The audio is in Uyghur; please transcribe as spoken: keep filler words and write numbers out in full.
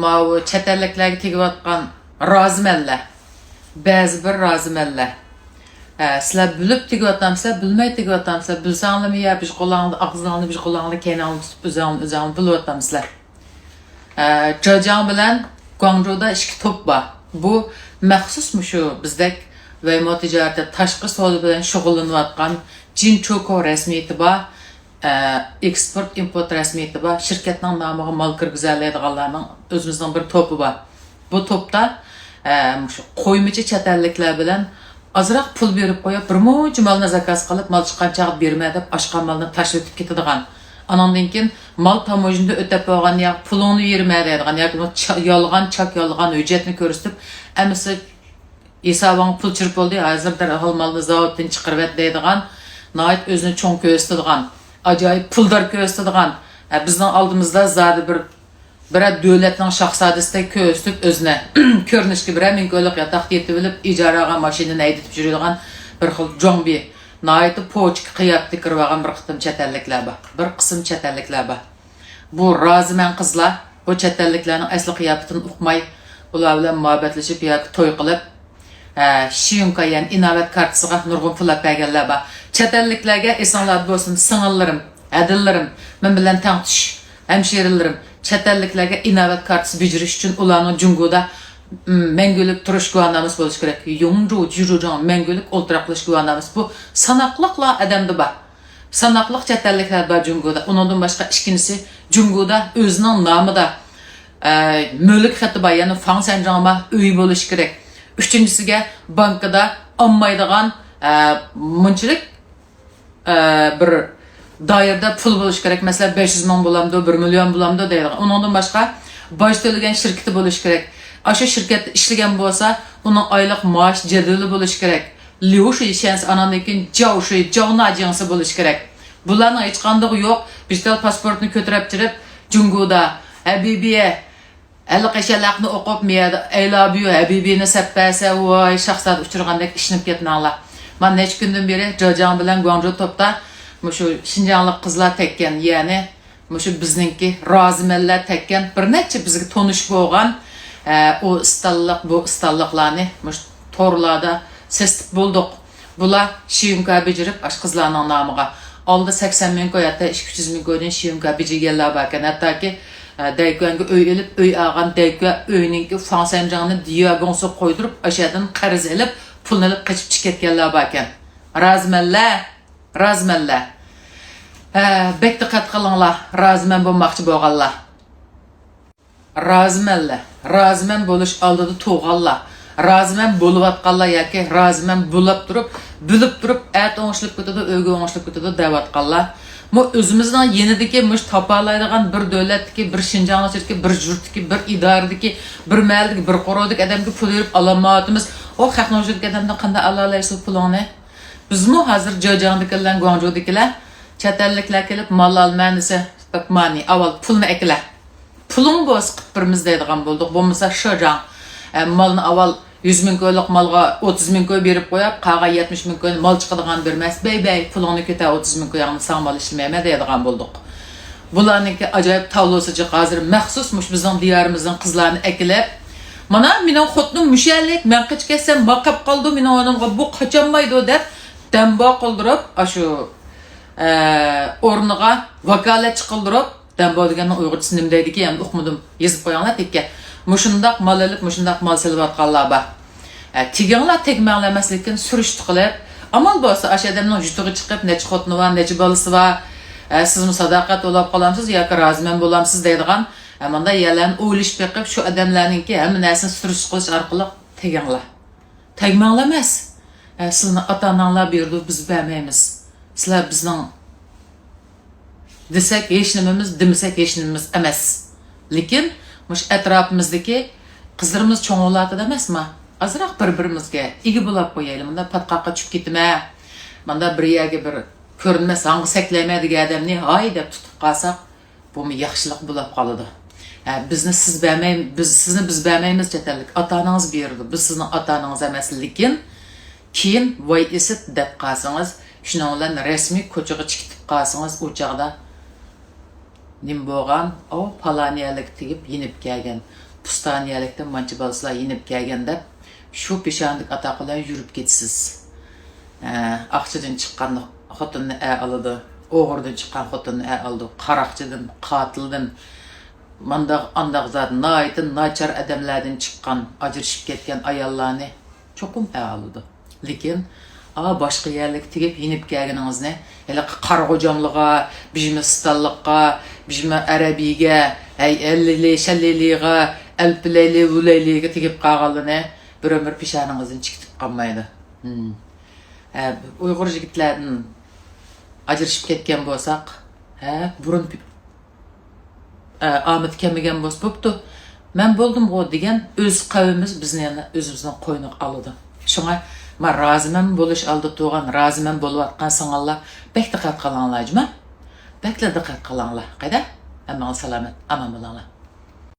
ماۋۇ چەت ئەللىكلەرگە تېگىۋاتقان رازىمەنلەر، بەزى بىر رازىمەنلەر، ھە، سىلەر بىلىپ تېگىۋاتامسىلەر، بىلمەي تېگىۋاتامسىلەر، بىلسەڭلارمۇ يا بىر قولۇڭلارنى، ئاغزىڭلارنى، بىر قولۇڭلارنى، كەينىڭلارنى تۇتۇپ، ئۆزۈڭلارنى، ئۆزۈڭلارنى بىلىۋاتامسىلەر. ئە، جاجاڭ بىلەن گۇاڭجۇدا ئىككى توپ بار. بۇ مەخسۇس مۇشۇ بىزدەك ۋەيمو تىجارىتى، تاشقى سودا بىلەن شۇغۇللىنىۋاتقان جىنچۇكو رەسمىيىتى بار، ئە، ئېكسپورت ئىمپورت رەسمىيىتى بار، شىركەتنىڭ نامىغا مال كىرگۈزەلەيدىغانلارنىڭ ئۆزىمىزنىڭ بىر توپى بار. بۇ توپتا، ئە، مۇشۇ قويمىچى چەت ئەللىكلەر بىلەن ئازراق پۇل بېرىپ قويۇپ، بىر مۇنچە مالنى زاكاز قىلىپ، مال چىققان چاغدا بېرىمەن دەپ، ئاشقان مالنى تاشلىۋېتىپ كېتىدىغان. ئاناندىن كېيىن مال تاموژنىدا ئۆتەپ بولغان يا پۇلۇڭنى بېرىمەن دەيدىغان ياكى بۇ چا-، يالغان چاك، يالغان ھۆججەتنى كۆرسىتىپ، ئەمىسە ھېسابىڭغا پۇل چۈشۈپ بولدى، ھازىر دەرھال مالنى زاۋۇتتىن چىقىرىۋەت دەيدىغان، ناھايىتى ئۆزىنى چوڭ كۆرسىتىدىغان، ئاجايىپ پۇلدار كۆرسىتىدىغان، ھە، بىزنىڭ ئالدىمىزدا زادى بىر بىرەر دۆلەتنىڭ شاھزادىسىدەك كۆرسىتىپ ئۆزىنى، كۆرۈنۈشكە بىرەر مىڭ كويلۇق ياتاقتا يېتىۋېلىپ، ئىجارە ئالغان ماشىنىنى ھەيدىتىپ يۈرىدىغان بىر خىل جوڭبى، ناھايىتى پوچىكى قىياپىتىگە كىرىۋالغان بىر قېتىم چەت ئەللىكلەر بار. بىر قىسىم چەت ئەللىكلەر بار. بۇ رازىمەن قىزلار بۇ چەت ئەللىكلەرنىڭ ئەسلى قىياپىتىنى ئۇقماي، ئۇلار بىلەن مۇھەببەتلىشىپ ياكى توي قىلىپ، ھە، شيۇنكا، يەنى ئىناۋەت كارتىسىغا نۇرغۇن پۇل ئەپ بەرگەنلەر بار. چەت ئەللىكلەرگە ئېسىڭلاردا بولسۇن، سىڭىللىرىم، ھەدىلىرىم، مەن بىلەن تەڭتۇش ھەمشىرىلىرىم، چەت ئەللىكلەرگە ئىناۋەت كارتىسى بېجىرىش ئۈچۈن ئۇلارنىڭ جۇڭگودا، م، مەڭگۈلۈك تۇرۇش گۇۋاھنامىسى بولۇشى كېرەك. يۇڭجۇ جۇجۇجاڭ، مەڭگۈلۈك ئولتۇراقلىشىش گۇۋاھنامىسى. بۇ ساناقلىقلا ئادەمدە بار. ساناقلىق چەت ئەللىكلەر بار جۇڭگودا. ئۇنىڭدىن باشقا ئىككىنچىسى، جۇڭگودا ئۆزىنىڭ نامىدا، ئە، مۈلۈك خېتى بار، يەنى فاڭ سەنجاڭ بار، ئۆيى بولۇشى كېرەك. ئۈچىنچىسىگە، بانكىدا ئالمايدىغان، ئە، مۇنچىلىك، ئە، بىر دائىرىدە پۇل بولۇشى كېرەك. مەسىلەن، بەش يۈز مىڭ بولامدۇ، بىر مىليون بولامدۇ دەيدىغان. ئۇنىڭدىن باشقا، باج تۆلىگەن شىركىتى بولۇشى كېرەك. ئاشۇ شىركەتتە ئىشلىگەن بولسا، ئۇنىڭ ئايلىق مائاش جەدۋىلى بولۇشى كېرەك. ليۇ شۇيشەنسى، ئاناندىن كېيىن جاۋ شۇي، جاۋ ناجيېڭسى بولۇشى كېرەك. بۇلارنىڭ ھېچقاندىقى يوق. بىر تال پاسپورتنى كۆتۈرۈپ چىرىپ، جۇڭگودا، ھەبىبىيە، ھېلىقى شەلەقنى ئوقۇپ، مىيەدە، ئەيلا بىيۇ، ھەبىبىينى سەپ بەرسە، ۋاي، شاھزادە ئۇچرىغاندەك ئىشىنىپ كەتمەڭلار. مانا نەچچە كۈندىن بېرى جاجاڭ بىلەن گۇاڭجۇ توپتا مۇشۇ شىنجاڭلىق قىزلار تەگكەن، يەنى مۇشۇ بىزنىڭكى رازىمەنلەر تەگكەن، بىر نەچچە بىزگە تونۇش بولغان، ئە، ئۇ ئىستانلىق، بۇ ئىستانلىقلارنى مۇشۇ تورلاردا سېسىتىپ بولدۇق. بۇلار شيۇنكا بېجىرىپ، ئاشۇ قىزلارنىڭ نامىغا. ئالدى سەكسەن مىڭ كوي، ھەتتا ئىككى يۈز مىڭ كويدىن شيۇنكا بېجىگەنلەر باركەن. ھەتتاكى، ئە، دەيكۈەنگە ئۆي ئېلىپ، ئۆي ئالغان، دەيكۈە ئۆينىڭكى فاڭسەنجاڭنى دىياگوڭسىغا قويدۇرۇپ، ئاشۇ يەردىن قەرز ئېلىپ، پۇلنى ئېلىپ قېچىپ چىقىپ كەتكەنلەر باركەن. رازىمەنلەر، رازىمەنلەر. ھە، بەك دىققەت قىلىڭلار، رازىمەن بولماقچى بولغانلار. رازىمەنلەر، رازىمەن بولۇش ئالدىدا تۇرغانلار، رازىمەن بولۇۋاتقانلار ياكى رازىمەن بولاپ تۇرۇپ، بىلىپ تۇرۇپ، ئەتە ئوڭشىلىپ كېتىدۇ، ئۆگۈن ئوڭشىلىپ كېتىدۇ دەۋاتقانلار. مۇ ئۆزىمىزنىڭ يېنىدىكى مۇشۇ تاپالايدىغان بىر دۆلەتتىكى، بىر شىنجاڭ ئىچىدىكى، بىر يۇرتتىكى، بىر ئىدارىدىكى، بىر مەھەللىدىكى، بىر قورۇدىكى ئادەمگە پۇل بېرىپ ئالالمايۋاتىمىز. ئۇ خەقنىڭ ئۇچىدىكى ئادەمدىن قانداق ئالالايسىز پۇلۇڭنى؟ بىزمۇ ھازىر جېجياڭدىكىلەر، گۇاڭجۇدىكىلەر، چەت ئەللىكلەر كېلىپ مال ئالىمەن دېسە، مانى، ئاۋۋال پۇلنى ئەكىلە. پۇلۇڭ بولسا قىلىپ بېرىمىز دەيدىغان بولدۇق. بولمىسا شېجياڭ، ئە، مالنى ئاۋۋال يۈز مىڭ كويلۇق مالغا ئوتتۇز مىڭ كوي بېرىپ قويۇپ، قالغان يەتمىش مىڭ كوينى مال چىقىدىغان بېرىمەس. بەي، بەي، پۇلۇڭنى كۆتەر، ئوتتۇز مىڭ كويۇڭنى، ساڭا مال ئىشلىمەيمەن دەيدىغان بولدۇق. بۇلارنىڭكى ئاجايىپ تاۋلىسى جىق. ھازىر مەخسۇس مۇشۇ بىزنىڭ دىيارىمىزدىن قىزلارنى ئەكېلىپ، مانا مېنىڭ خوتۇنۇم مۇشۇ يەرلىك، مەن قېچىپ كەتسەم ماڭا قېلىپ قالىدۇ، مېنىڭ ئورنۇمغا بۇ قاچالمايدۇ دەپ دەمبا قىلدۇرۇپ، ئاشۇ، ئە، ئورنىغا ۋاكالەتچى قىلدۇرۇپ، دەمبا دېگەننىڭ ئۇيغۇرچىسى نېمە دەيدىكىن، ئەمدى ئۇقمىدىم. يېزىپ قويۇڭلار تېككە. مۇشۇنداق مال ئېلىپ، مۇشۇنداق مال سېلىۋاتقانلار بار. ئە، تېگىڭلار، تېگمەڭلار ئەمەس، لېكىن سۈرۈشتە قىلىپ، ئامال بولسا ئاشۇ ئادەمنىڭ يۇرتىغا چىقىپ، نەچچە خوتۇنى بار، نەچچە بالىسى بار، ئە، سىزمۇ ساداقەت بولاپ قالامسىز ياكى رازىمەن بولامسىز دەيدىغان، ئە، مۇنداق يەرلەرنى ئويلىشىپ بېقىپ، شۇ ئادەملەرنىڭكى ھەممە نەرسىنى سۈرۈشتە قىلىش ئارقىلىق تېگىڭلار. تەگمەڭلار ئەمەس. ئە، سىلىنىڭ ئاتا-ئاناڭلار بېرىدۇ، بىز بەرمەيمىز. سىلەر بىزنىڭ دېسەك ھېچنېمىمىز، دېمىسەك ھېچنېمىمىز ئەمەس. لېكىن مۇشۇ ئەتراپىمىزدىكى قىزلىرىمىز چوڭ بولۇۋاتىدۇ ئەمەسما؟ ئازراق بىر-بىرىمىزگە ئىگە بولاپ قويايلى. مۇنداق پاتقاققا چۈشۈپ كېتىمەن، مانا بىر يەرگە بىر كۆرۈنمەس ھاڭغا سەكلەيمەن دېگەن ئادەمنى ھاي دەپ تۇتۇپ قالساق، بۇمۇ ياخشىلىق بولاپ قالىدۇ. ھە، بىزنى سىز بەرمەي، بىز، سىزنى بىز بەرمەيمىز چەت ئەللىك. ئاتا-ئانىڭىز بېرىدۇ. بىز سىزنىڭ ئاتا-ئانىڭىز ئەمەس، لېكىن كېيىن ۋاي ئىسىت دەپ قالسىڭىز، شۇنىڭ بىلەن رەسمىي كوچىغا چىقىپ قالسىڭىز، ئۇ چاغدا نېمە بولغان؟ ئاۋۇ پالان يەرلىككە تېگىپ يېنىپ كەلگەن، پۇستان يەرلىكتىن مانچە بالىسىلار يېنىپ كەلگەن دەپ، شۇ پېشانىدىكى ئاتاق بىلەن يۈرۈپ كېتىسىز. ھە، ئاقچىدىن چىققان خوتۇننى ئەر ئالىدۇ، ئوغرىدىن چىققان خوتۇننى ئەر ئالىدۇ، قاراقچىدىن، قاتىلدىن، مانداق ئانداق زادى ناھايىتى ناچار ئادەملەردىن چىققان، ئاجرىشىپ كەتكەن ئاياللارنى چوقۇم ئەۋالىدۇ. لېكىن، ئا، باشقا يەرلىككە تېگىپ يېنىپ كەلگىنىڭىزنى، ھېلىقى قارىغۇجاملىغا، بىژمىستانلىققا، بىژمە ئەرەبىيگە، ھەي، ئەللىلى، شەللىلىغا، ئەلپىلەيلى، ۋۇلەيلىگە تېگىپ قالغانلىرىنى بىر ئۆمۈر پېشانىڭىزدىن چىكىتىپ قالمايدۇ. ھىم. ھە، ئۇيغۇر يىگىتلەردىن ئاجرىشىپ كەتكەن بولساق، ھە، بۇرۇن ئە، ئامىتى كەلمىگەن بولسا بوپتۇ. مەن بولدۇمغۇ دېگەن ئۆز قەۋمىمىز بىزنى يەنە ئۆزىمىزنىڭ قوينىغا ئالىدۇ. شۇڭا، ما رازىمەن بولۇش ئالدىدا تۇرغان، رازىمەن بولۇۋاتقان سىڭىللار، بەك دىققەت قىلىڭلار، جۇما. بەكلا دىققەت قىلىڭلار. قايدا؟ ھەممىڭلار سالامەت، ئامان بولۇڭلار.